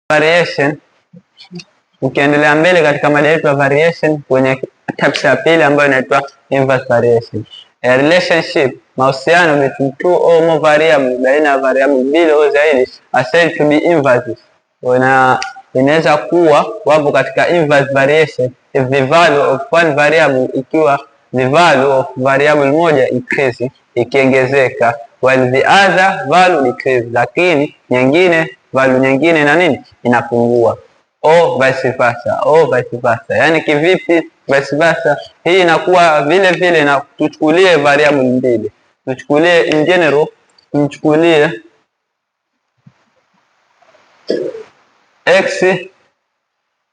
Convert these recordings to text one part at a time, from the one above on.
Variation. Ukiendelea mbele katika mada yetu ya variation kwenye chapter ya pili ambayo inaitwa inverse variation. A relationship, mahusiano between two or more variable, baina ya variable mbili au zaidi, are said to be inverse. Na inaweza kuwa wapo katika inverse variation if the value of one variable, ikiwa the value of variable moja increase, ikiongezeka, while the other value decrease, lakini nyingine value nyingine na nini inapungua, au vice versa, au vice versa. Yani kivipi vice versa? Hii inakuwa vile vile, na tuchukulie variable mbili, tuchukulie in general, tumchukulie x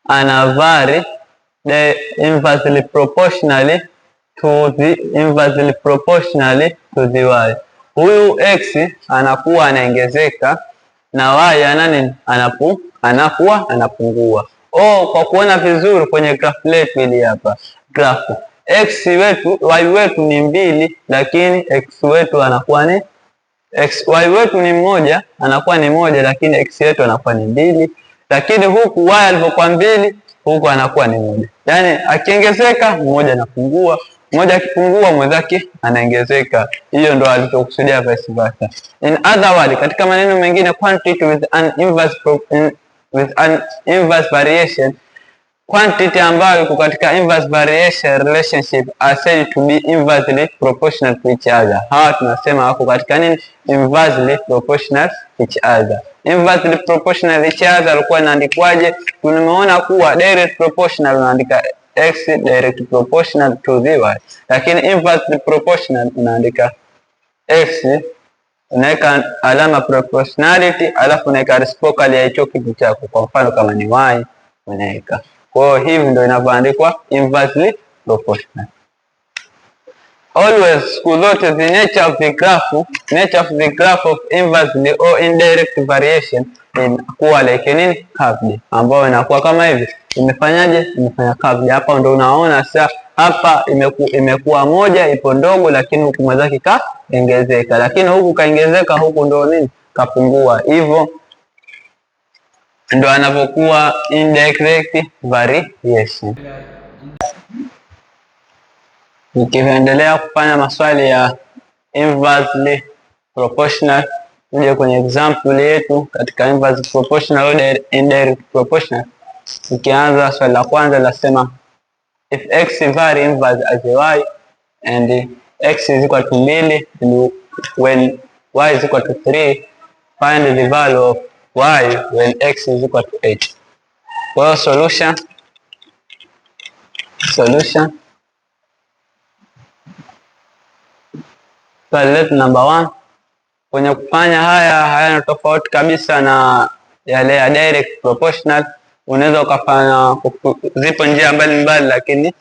ana vary the inversely proportionally to the inversely proportionally to the y. Huyu x anakuwa anaongezeka na y ana nini? Anakuwa anapungua. Oh, kwa kuona vizuri kwenye graph letu hili hapa graph x wetu y wetu ni 2, lakini x wetu anakuwa ni x, y wetu ni 1, anakuwa ni 1, lakini x yetu anakuwa ni 2. Lakini huku y alipokuwa 2, huku anakuwa ni 1. Yaani akiongezeka mmoja anapungua, mmoja akipungua mwenzake anaongezeka. Hiyo ndo alichokusudia vice versa. In other words, katika maneno mengine, quantity with an inverse variation, quantity ambayo iko katika inverse variation relationship are said to be inversely proportional to each other. Hawa tunasema wako katika nini? Inversely proportional each other. Inversely proportional each other alikuwa inaandikwaje? Tumeona kuwa direct proportional unaandika x direct proportional to the y, lakini inversely proportional unaandika x, unaweka alama proportionality, alafu unaweka reciprocal ya hicho kitu chako. Kwa mfano kama ni y unaweka. Kwa hiyo hivi ndio inavyoandikwa inversely proportional. Always, siku zote, the nature of the graph, nature of the graph of inversely or indirect variation inakuwa like nini? Curved, ambayo inakuwa kama hivi. Imefanyaje? Imefanya curved. Hapa ndio unaona sasa hapa imekuwa moja ipo ndogo, lakini huku mwenzake kaongezeka, lakini huku kaongezeka, huku ndio nini kapungua. Hivyo ndio anavyokuwa indirect variation. Nikiendelea kufanya maswali ya inversely proportional, tuje kwenye example yetu katika inverse proportional au indirect proportional. Ukianza swali la kwanza lasema if x vary inverse as y and x is equal to 2 and when y is equal to 3, find the value of y when x is equal to 8. Kwa hiyo solution swali letu number 1. Kwenye kufanya haya hayana tofauti kabisa na yale ya direct proportional. Unaweza ukafanya, zipo njia mbalimbali, lakini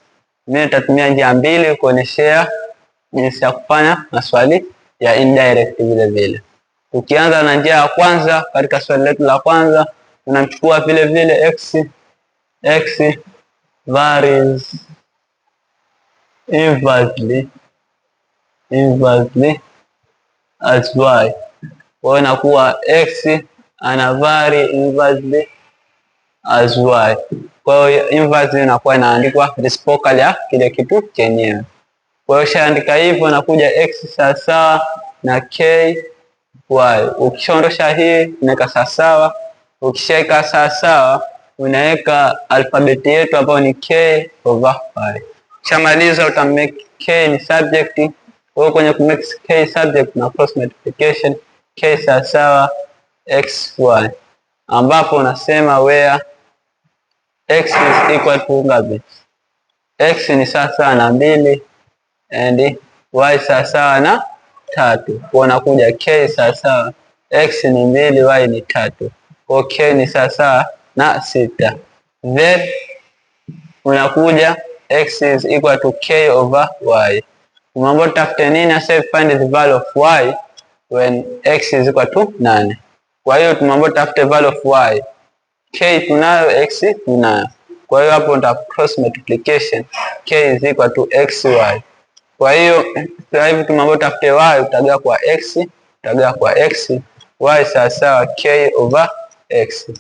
mimi nitatumia njia mbili kuoneshea jinsi ya kufanya maswali ya indirect vile vile. Ukianza na njia ya kwanza, katika swali letu la kwanza tunamchukua vile vile x, x varies inversely as y. Kwa hiyo inakuwa x ana vary inversely as y. Kwa hiyo inverse inakuwa inaandikwa reciprocal ya kile kitu chenyewe. Kwa hiyo ushaandika hivyo, inakuja x sawasawa na k y. Ukishaondosha hii unaweka sawasawa, ukishaweka sawasawa unaweka alfabeti yetu ambayo ni k over y. Ukishamaliza utamake k ni subject. Kwa hiyo kwenye kumake k subject na cross multiplication, k sawasawa x y, ambapo unasema where x is equal to ngapi? X ni sawasawa na 2 and y sawasawa na 3. Kwa unakuja k sawasawa x ni 2, y ni 3. Kwa k ni sawasawa na 6. Then unakuja x is equal to k over y. Mambo tafute nini? Sasa find the value of y when x is equal to 8. Kwa hiyo tumambo tafute value of y. K tunayo, x tunayo. Kwa hiyo hapo nita cross multiplication, k is equal to xy. Kwa hiyo sasa hivi tumambo tafute y, utagawa kwa x, utagawa kwa x, y sawasawa k over x.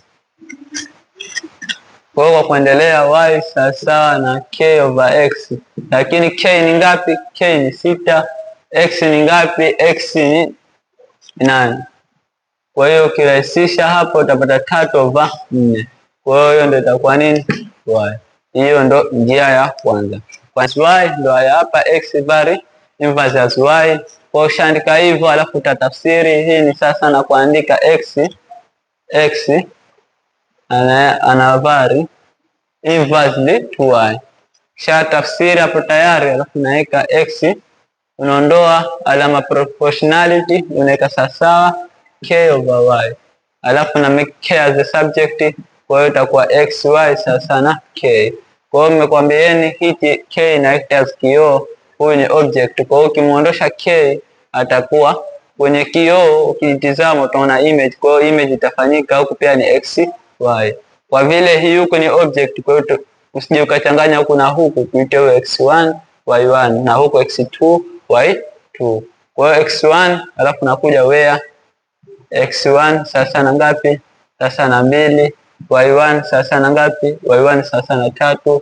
Kwa hiyo kwa kuendelea y sawasawa na k over x, lakini k ni ngapi? K ni 6, x ni ngapi? X ni 8. Kwa hiyo ukirahisisha hapo utapata 3 over 4. Kwa hiyo hiyo ndio itakuwa nini? Y. Hiyo ndo njia ya kwanza. Kwa y ndo haya hapa, x vary inverse as y. Kwa ushaandika hivyo, alafu utatafsiri hii ni sasa na kuandika x x ana vary inversely to y. Kisha tafsiri hapo tayari, alafu naweka x, unaondoa alama proportionality, unaweka sawasawa k over y, alafu na make k as the subject. Kwa hiyo itakuwa x y sawa na k. Kwa hiyo nimekwambieni hiki k ina act as kioo, huyu ni object. Kwa hiyo ukimuondosha k atakuwa kwenye kioo, ukitizama utaona image. Kwa hiyo image itafanyika huku pia ni x y. Kwa vile hii huku ni object, kwa hiyo usije ukachanganya huku na huku, kuite x1 y1 na huku x2 y2. Kwa hiyo x1 alafu nakuja where x1 sasa na ngapi? Sasa na 2, y1 sasa na ngapi? Y1 sasa na 3,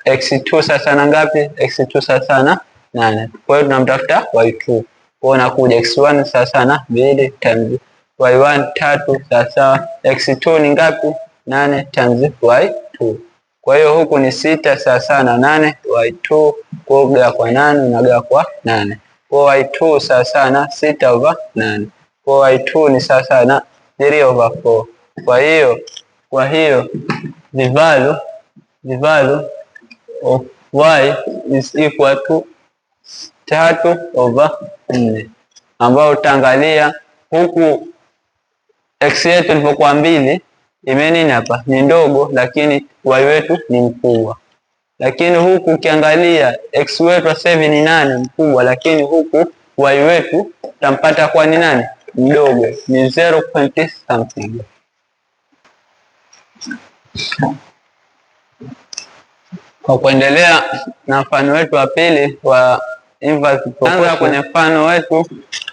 x2 sasa na ngapi? X2 sasa na 8. Kwa hiyo tunamtafuta y2. Kwa hiyo nakuja x1 sasa na 2 times y1 3 sasa x2 ni ngapi? 8 times y2. Kwa hiyo huku ni 6 sasa na 8 y2, kwa hiyo gawa kwa 8 unagawa kwa 8. Kwa y2 sasa na 6 over 8. Kwa y2 ni sasa na 3 over 4. Kwa hiyo the value of y is equal to 3 over 4, ambao utaangalia huku x yetu ilipokuwa 2 imenini hapa ni ndogo, lakini y wetu ni mkubwa. Lakini huku ukiangalia x wetu sasa hivi ni 8 mkubwa, lakini huku y wetu utampata kwa ni nani? Mdogo, ni 0 point something. Kwa kuendelea na mfano wetu wa pili wa inverse proportion, kwenye mfano wetu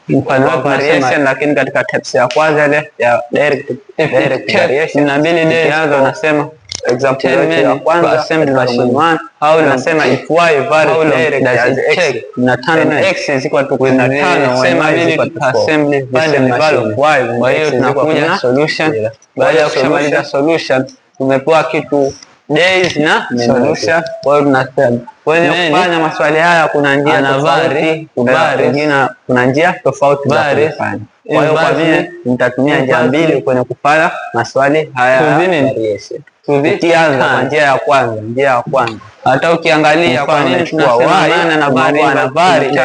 mfano wa variation, lakini katika types ya kwanza ile ya direct variation na mbili days, unasema example yetu ya kwanza assembly machine 1, au unasema if y varies direct as x na 5 x is equal to 15, sema nini assembly the value of y. Kwa hiyo tunakuja solution. Baada ya kushamaliza solution tumepewa kitu days na solution. Kwa hiyo tunasema kwenye kufanya maswali haya kuna njia tofauti, kuna njia tofauti za kufanya. Kwa hiyo kwa mimi nitatumia njia mbili kwenye kufanya maswali haya ya variation. Tukianza kwa njia ya kwanza, njia ya kwanza hata ukiangalia kwa nini tunasema maana na vari na vari,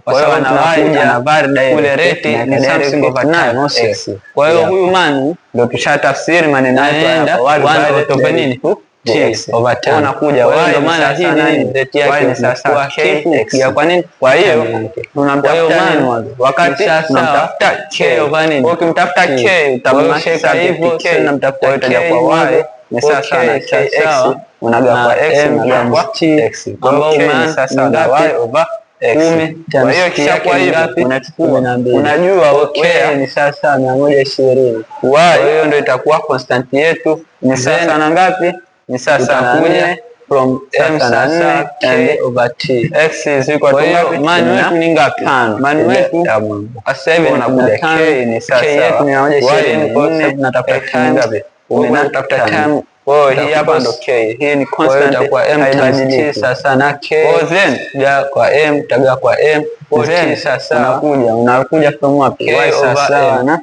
kwa sababu na y na vari direct kule rate ni something over time. Kwa hiyo huyu man ndio tushatafsiri maneno yake hapa, 1 over nini t over time unakuja y, ndio maana hii ni rate yake ni sasa k ya kwa nini. Kwa hiyo tunamtafuta man wakati tunamtafuta k over nini, ukimtafuta k utamshika hivyo, tunamtafuta k kwa y ni sasa na kx unagawa kwa x unagawa kwa x, ambao ni sasa na y over x. Kwa hiyo kisha kwa hivyo unachukua unajua okay ni sasa 120 y, hiyo ndio itakuwa constant yetu ni sasa na ngapi? Ni sasa na 4 from m sasa k over t, x is equal to ngapi? Man wetu ni ngapi? Man wetu sasa hivi unakuja k ni sasa k yetu ni 120, kwa hiyo tunatafuta time ngapi? Unatafuta time. Kwa hiyo hii hapa ndo k, hii ni constant itakuwa m times t sasa na k. Kwa then gawa kwa m tagawa kwa m, then sasa unakuja from wapi? Y sasa na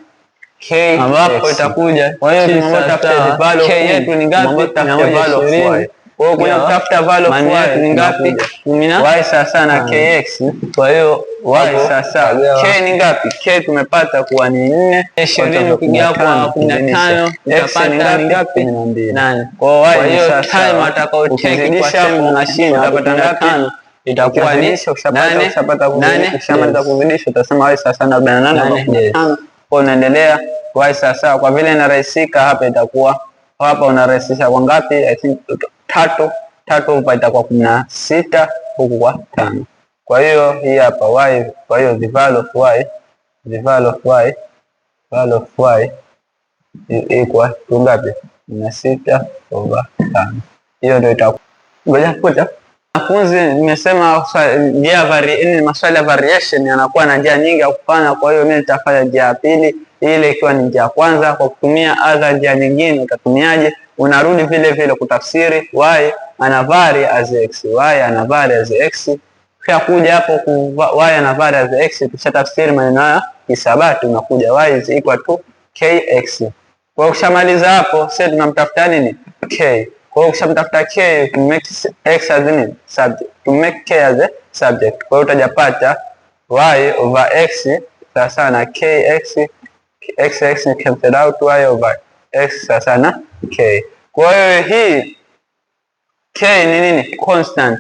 k, ambapo itakuja. Kwa hiyo tunatafuta value k yetu ni ngapi? Tafuta value of y. Kwa hiyo kuna kutafuta value of y ni ngapi? Y sasa na kx. Kwa hiyo y sasa k ni ngapi? K tumepata kuwa ni 4 20 ukigawa kwa 15 utapata ni ngapi? 8. Kwa hiyo y time atakao take kwa sehemu mashine utapata ngapi? Itakuwa ni 8. Ukishamaliza kuzidisha utasema y sasa na 48 15. Kwa unaendelea y sasa, kwa vile inarahisika hapa itakuwa hapa unarahisisha kwa ngapi? I think 3 3 itakuwa 16 huku kwa 5. Kwa hiyo hii hapa y, kwa hiyo the value of y, the value of y, value of y Equal to ngapi? 16 over 5. Hiyo ndio itakuwa. Ngoja kuta wanafunzi, nimesema njia vari, maswali ya variation yanakuwa na njia nyingi ya kufanya. Kwa hiyo mimi nitafanya njia ya pili, ile ikiwa ni njia ya kwanza. Kwa kutumia other njia nyingine utatumiaje? Unarudi vile vile kutafsiri y ana vary as x, y ana vary as x. Kisha kuja hapo ku y ana vary as x, tushatafsiri maneno haya hisabati, unakuja y is equal to kx. Kwa hiyo ukishamaliza hapo, sasa tunamtafuta nini? K. Kwa hiyo ukishamtafuta k, to make x as nini? Subject. To make k as a subject. Kwa hiyo utajapata y over x sawa na kx, x x cancel out, y over x sawa na k. Kwa hiyo hii k ni nini? Constant.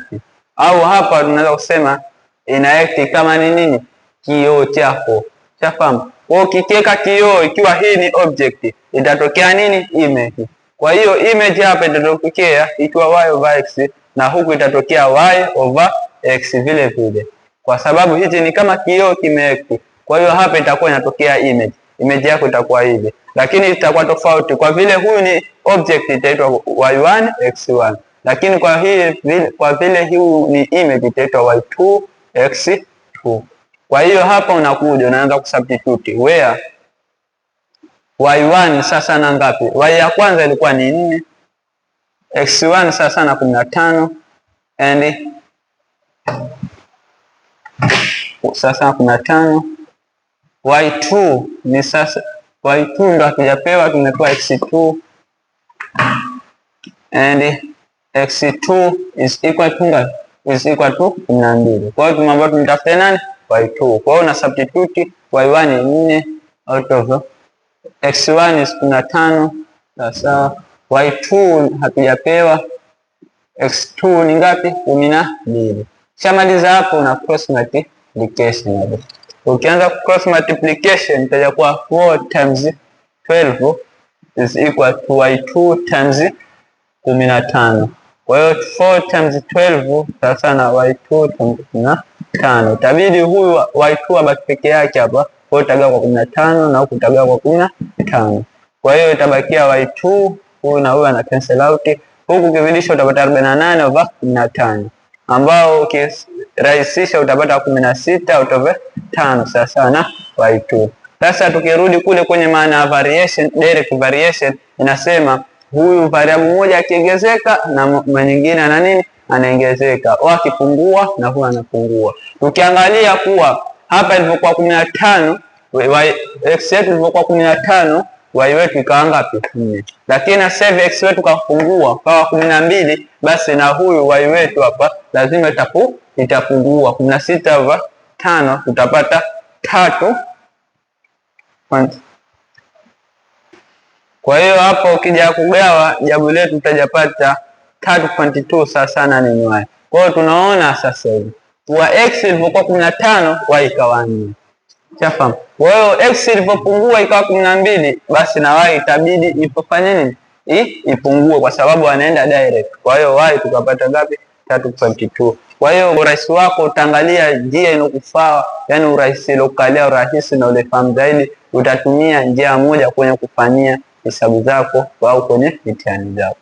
Au hapa tunaweza kusema ina act kama ni nini? Kioo chako. Shafahamu? Kwa hiyo ukikiweka kioo, ikiwa hii ni object, itatokea nini? Image. Kwa hiyo image hapa itatokea ikiwa y over x na huku itatokea y over x vile vile, kwa sababu hichi ni kama kioo kimeact. Kwa hiyo hapa itakuwa inatokea image, image yako itakuwa hivi, lakini itakuwa tofauti kwa vile huyu ni object, itaitwa y1 x1, lakini kwa hii kwa vile huu ni image itaitwa y2 x2. Kwa hiyo hapa unakuja unaanza kusubstitute where y1 sasa na ngapi? Y ya kwanza ilikuwa ni 4, x1 sasa na 15 and sasa 15, y2 ni sasa, y2 ndo hatujapewa, tumepewa x2 and x2 is equal to ngapi? Is equal to 12. Kwa hiyo tumeambiwa tumtafute nani? Y2. Kwa hiyo una substitute y1 ni 4 out of x1 is 15, sasa y2 hatujapewa, x2 ni ngapi? 12. Shamaliza hapo una cross multiplication hapo. Ukianza cross multiplication itakuwa 4 times 12 is equal to y2 times 15. Kwa hiyo 4 times 12 sasa na y2 times 15. Itabidi huyu y2 abaki peke yake hapa. Kwa hiyo utagawa kwa 15 na huku utagawa kwa 15. Kwa hiyo itabakia y2, huyu na huyu ana cancel out. Huku ukizidisha utapata 48 over 15, ambao ukirahisisha utapata 16 out of 5 sawa na y2. Sasa tukirudi kule kwenye maana ya variation, direct variation inasema huyu variable moja akiongezeka na nyingine ana nini, anaongezeka, au akipungua na huyu anapungua. Tukiangalia kuwa hapa ilivyokuwa 15, x yetu ilivyokuwa 15, y wetu ikawa ngapi? 4. Lakini na sasa hivi x wetu kapungua kawa 12, basi na huyu y wetu hapa lazima itapungua 16 over 5, tutapata tatu. Kwa hiyo hapo ukija kugawa jabu letu tutajapata 3.2 sawa sana ni y. Kwa hiyo tunaona sasa hivi kuwa x ilivyokuwa 15, y ikawa 4. Shafahamu? Kwa hiyo x ilivyopungua ikawa 12, basi na y itabidi ipofanye nini? Ipungue kwa sababu anaenda direct. Kwa hiyo y tukapata ngapi? 3.2. Kwa hiyo urahisi wako utaangalia njia inokufaa, yani urahisi ilokukalia urahisi na ulefahamu zaidi, utatumia njia moja kwenye kufanyia hesabu zako au kwenye mitihani zako.